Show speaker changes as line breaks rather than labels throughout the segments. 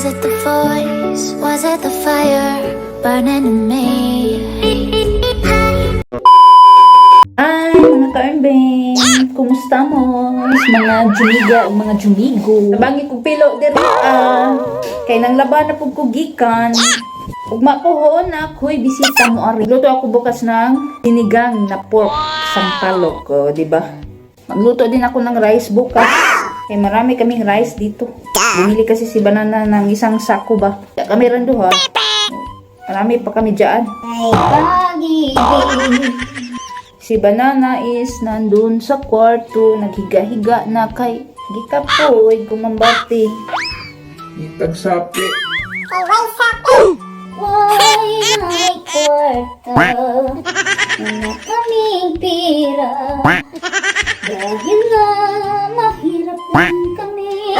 it the voice? Was it the fire burning in me?
Ay, mga kaarnbeng, kumusta mo? Mga jumiga o mga jumigo. Tabangi kong pilo diri ah. Kay nang laban na pug ko gikan. Ugma ko na ako'y bisita mo ari. Luto ako bukas ng sinigang na pork sampalok, oh, di ba? Magluto din ako ng rice bukas. Kay marami kaming rice dito. Bumili kasi si Banana ng isang sako ba. Kami rin duha. Marami pa kami dyan. Si Banana is nandun sa kwarto, naghiga-higa na kay gikapoy, gumambati.
Itagsapi.
Why may kwarta? Wala kaming pera. Dahil nga mahirap lang kami.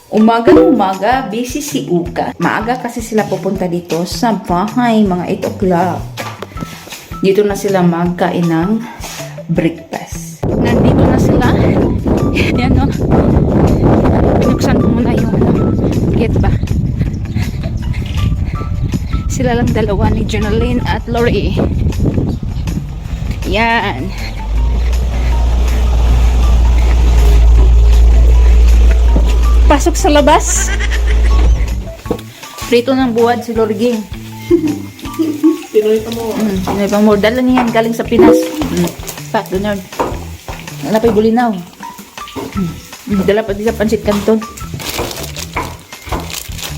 Umaga ng umaga, busy si Uka. Maaga kasi sila pupunta dito sa bahay, mga 8 o'clock. Dito na sila magkain ng breakfast. Nandito na sila. Yan o. Binuksan ko muna yung ano, gate ba. Sila lang dalawa ni Jonaline at Lori. Yan. Pasok sa labas. Prito ng buwad si Lorging.
Pinoy pa mo.
Pinoy pa mo. Dala niyan galing sa Pinas. Pak, doon. Wala pa'y bulinaw. Dala pa din sa pansit canton.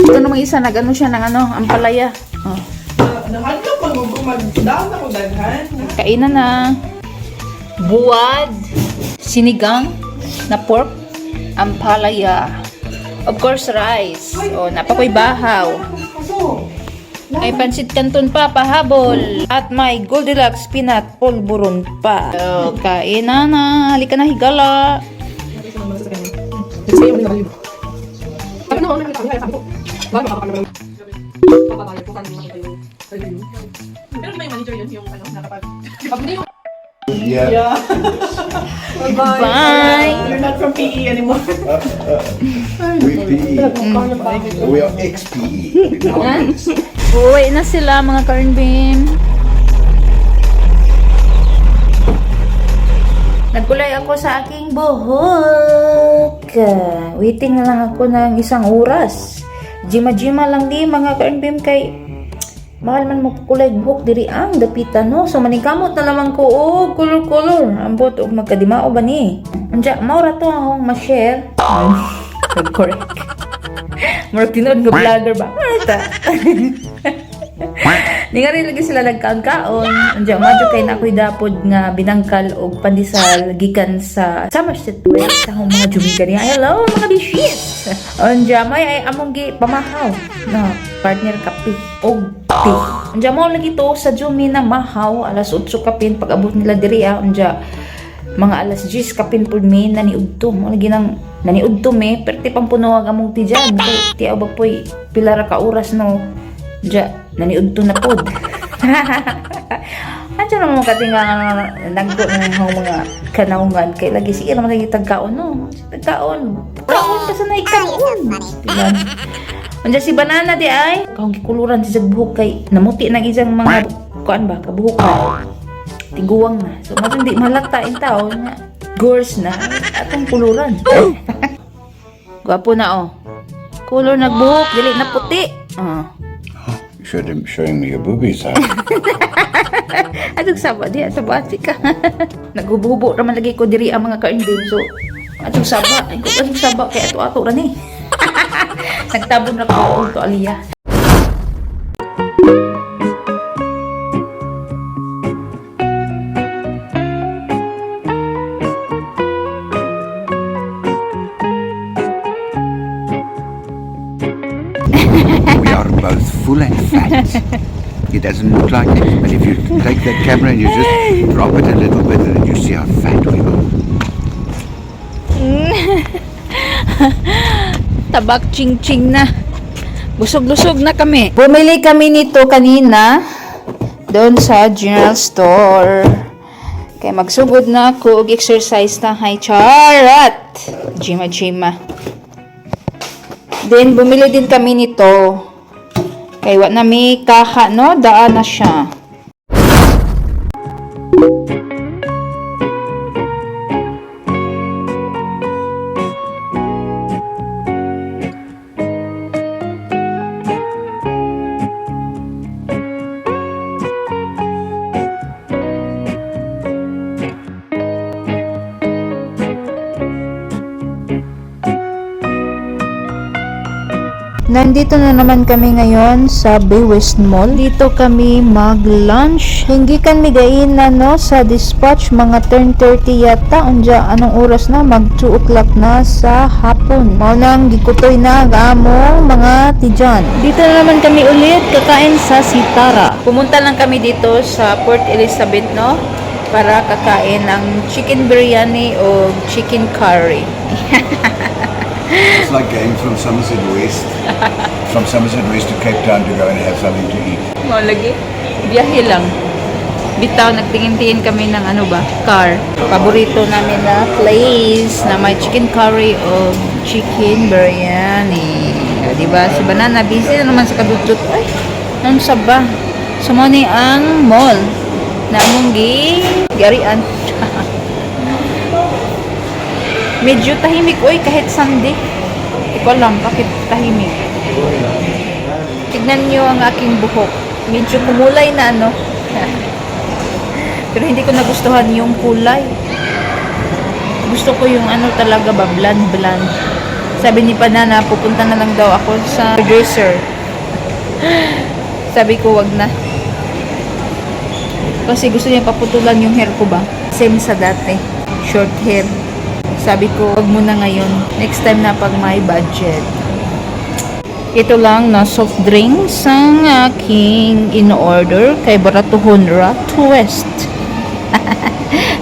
Ito namang isa, nag-ano siya ng ano, ampalaya. Oh.
Nahadlok man ko mag-down ako daghan.
Kainan na. Buwad, sinigang na pork, ampalaya. Of course, rice. Oh, napakoy bahaw.
Kaso,
May pansit canton pa, pahabol. At may Goldilocks peanut polvoron pa. So, kain na na. Halika na, higala.
Pero di ba yung manager yun, yung ano, nakapag... Pag hindi yung...
Yeah.
Yeah. Bye.
Bye.
You're not from PE anymore.
We PE. We are ex-PE.
Uwi na sila, mga karnbim. Nagkulay ako sa aking buhok. Waiting na lang ako ng isang oras. Jima-jima lang di mga karnbim kay mahal man mo kulay buhok diri ang dapitan no. So maningkamot na lamang ko og color-color. Ambot og magkadimao ba ni. Unja mao ra to akong ma-share. Correct. Murag tinuod nga vlogger ba? Marta. Di nga rin lagi sila nagkaon-kaon. Unja, madyo kay na ako'y dapod nga binangkal og pandesal gikan sa Somerset West sa akong mga jumiga niya. Hello mga bishis! Unja, may ay among gi pamahaw. No, partner kape og tea. Unja mo lagi to sa Jumi na mahaw alas 8 kapin pag abot nila diri ah. Unja, mga alas 10 kapin pud mi naniudto mo lagi nang naniudto mi perti pang puno ang among tiyan kay tiaw ba poy pila ra ka oras no ja naniudto na pod. Andiyan naman katinga nagdo ng mga kanaungan kay lagi sige naman lagi tagkaon no tagkaon kaon ka sa naikaon. Diba? Andiyan si Banana di ay kaong gikuluran si buhok kay namuti nang isang mga kuan ba kabuhukan tiguang na. So, mas hindi malata in tao nga. Girls na. Atong kuluran. Gwapo na oh. Kulor nagbuhok, dili na puti. Oh.
You should have showing me your boobies. Huh?
Atong saba di sa bati ka. Naghubo-hubo raman lagi ko diri ang mga kaindin. So, atong saba, ay ko atong saba kay ato ato ra ni. Nagtabon ra ko og tuwalya.
We are both full and fat. It doesn't look like it, but if you take that camera and you just drop it a little bit, and you see how fat we are.
Tabak ching-ching na. Busog-lusog na kami. Bumili kami nito kanina doon sa general store. Kay magsugod na ako og exercise na hay charot. Jima jima. Then bumili din kami nito. Kay wa na mi kaha, no, daa na siya. Nandito na naman kami ngayon sa Bay West Mall. Dito kami mag-lunch. Hindi kan migain na, no, sa dispatch mga 10:30 yata. Unja anong oras na? Mag 2 o'clock na sa hapon. Mao nang gikutoy na ang among mga tijan. Dito na naman kami ulit kakain sa Sitara. Pumunta lang kami dito sa Port Elizabeth, no, para kakain ng chicken biryani o chicken curry.
It's like going from Somerset West, from Somerset West to Cape Town to go and have something to eat.
Mao lagi. Biyahe lang. Bitaw, nagtingin-tingin kami ng ano ba, car. Paborito namin na place na may chicken curry o chicken biryani. O, diba? Si Banana, busy na naman sa kadudot. Ay, anong saba? So, mao ni ang mall na among gi garian. Medyo tahimik, oy, kahit Sunday. Hindi ko alam bakit tahimik. Tignan nyo ang aking buhok. Medyo kumulay na, ano. Pero hindi ko nagustuhan yung kulay. Gusto ko yung ano talaga ba, blonde blonde. Sabi ni Panana, pupunta na lang daw ako sa hairdresser. Sabi ko, wag na. Kasi gusto niya paputulan yung hair ko ba? Same sa dati. Short hair. Sabi ko, wag muna ngayon. Next time na pag may budget. Ito lang na soft drinks ang aking in-order kay Baratuhon Ra Twist.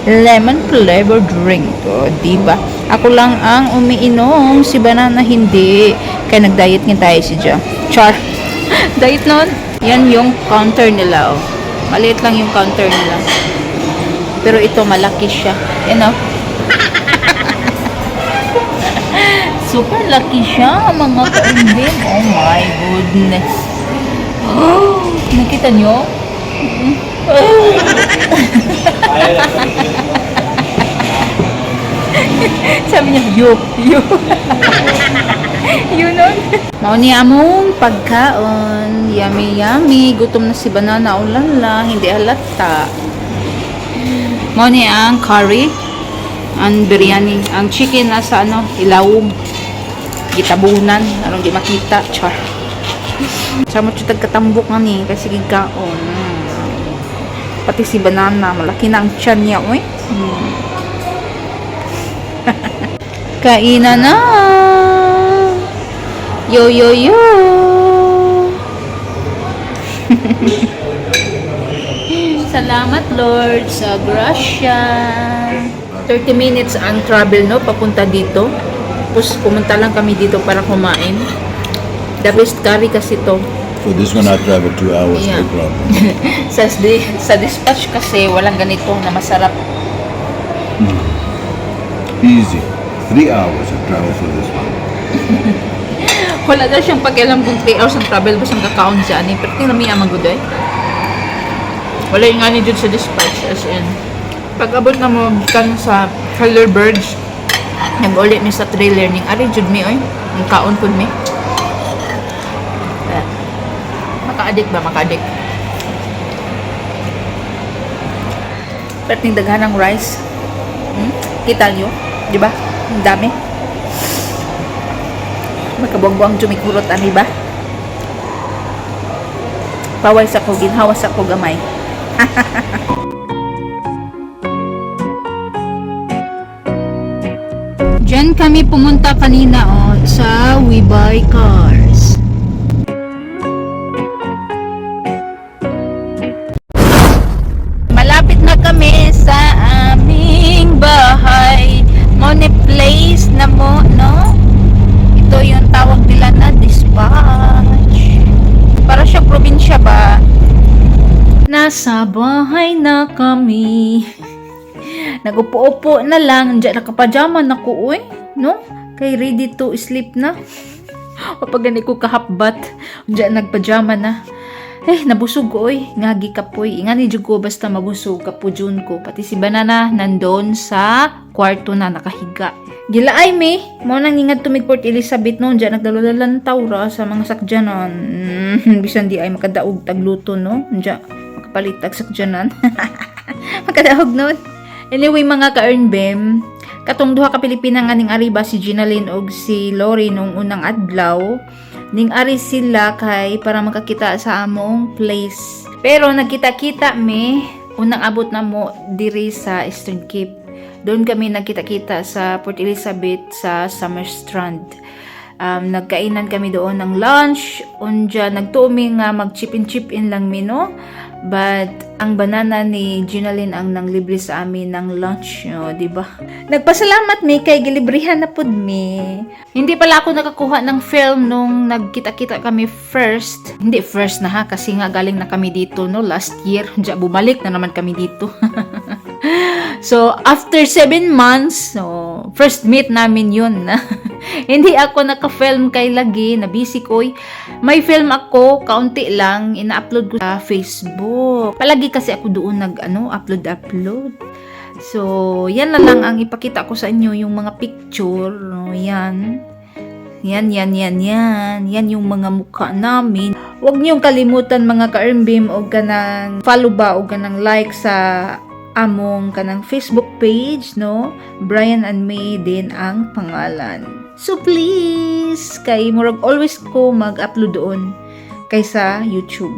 Lemon flavor drink. O, diba? Ako lang ang umiinom. Si Banana hindi. Kaya nag-diet nga tayo si Ja. Char. Diet nun. Yan yung counter nila. Oh. Maliit lang yung counter nila. Pero ito malaki siya. Yan oh. Super laki siya, mga kaimbim. Oh my goodness. Oh, nakita nyo? Oh. Sabi niya, you, you. You know? Mao ni among pagkaon. Yummy, yummy. Gutom na si Banana. Ulala, hindi halata. Mao ni ang curry. Ang biryani. Ang chicken nasa ano, ilawom. Gitabunan. Aron di makita. Char. Sa mo tagkatambok nga ni kasi gikaon. Pati si Banana, malaki na ang tiyan niya, oy. Kainan na! Yo, yo, yo! Salamat, Lord, sa grasya. 30 minutes ang travel, no? Papunta dito. Tapos pumunta lang kami dito para kumain. The best curry kasi to.
For this one, I travel 2 hours,
Yeah.
no problem.
Sa dispatch kasi walang ganito na masarap.
Easy. 3 hours of travel for this one.
Wala daw siyang pakialam kung 3 hours ang travel basta ang kakaon siya ani. Pero tingnan mo yung amang gudoy.
Wala yung nga ni Jude sa dispatch, as in. Pag abot na mo kan sa Color Birds,
Nag-uli mi sa trailer ning ari jud mi oy. Ang kaon pud mi. Eh, maka-addict ba? Maka-addict. Pero ning daghan ng rice. Kita nyo? Di ba? Ang dami. Magkabuang-buang jumikurot ani ba? Paway sa ko, ginhawa sa ko gamay. Diyan kami pumunta kanina, oh, sa We Buy Cars. Malapit na kami sa aming bahay. Money place na mo, no? Ito yung tawag nila na dispatch. Para siya probinsya ba? Nasa bahay na kami. Nagupo-upo na lang, diyan nakapajama na ko, uy, no? Kay ready to sleep na. Kapag gani ko kahapbat, diyan nagpajama na. Eh, nabusog ko, oy. Ngagi kapoy. Ingani jud ko basta mabusog kapujun ko. Pati si Banana nandun sa kwarto na nakahiga. Gilaay mi, mo nang ingat tumig Port Elizabeth noon diyan nagdalulalantaw ra sa mga sakjanan. Bisan di ay makadaog tagluto, no. Diyan makapalit tag sakjanan. Makadaog noon. Anyway, mga ka-earnbem, katong duha ka Pilipina nga ning ari ba, si Ginalyn og si Lori, nung unang adlaw, ning ari sila kay para makakita sa among place. Pero nagkita-kita mi unang abot na mo diri sa Eastern Cape. Doon kami nagkita-kita sa Port Elizabeth sa Summer Strand. Nagkainan kami doon ng lunch. Unja, nagtuo mi nga mag chip in chip in lang mi, no? But ang banana ni Ginalyn ang nanglibre sa amin ng lunch, no, di ba? Nagpasalamat mi kay gilibrihan na pud mi. Hindi pala ako nakakuha ng film nung nagkita-kita kami first. Hindi first na ha, kasi nga galing na kami dito, no, last year. Diya, bumalik na naman kami dito. So, after 7 months, so, first meet namin yun. Hindi ako naka-film kay lagi, na busy ko. May film ako, kaunti lang, ina-upload ko sa Facebook. Palagi kasi ako doon nag, ano, upload-upload. So, yan na lang ang ipakita ko sa inyo, yung mga picture. No, yan. Yan, yan, yan, yan. Yan yung mga mukha namin. Huwag niyong kalimutan, mga ka-Ermbim, o kanang follow ba o kanang like sa among kanang Facebook page, no? Brian and May din ang pangalan. So please, kay murag always ko mag-upload doon kaysa YouTube.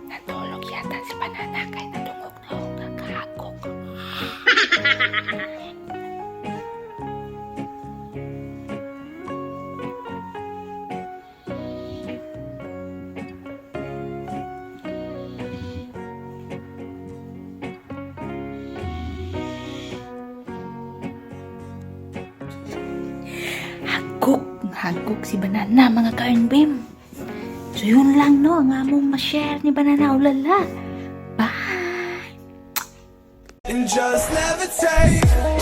Natulog yata si Banana kay natungog na ako nakahagok. Hagok, hagok si Banana, mga ka-Bim. So yun lang, no, ang among ma-share ni Banana Ulala. Bye!
And just levitate.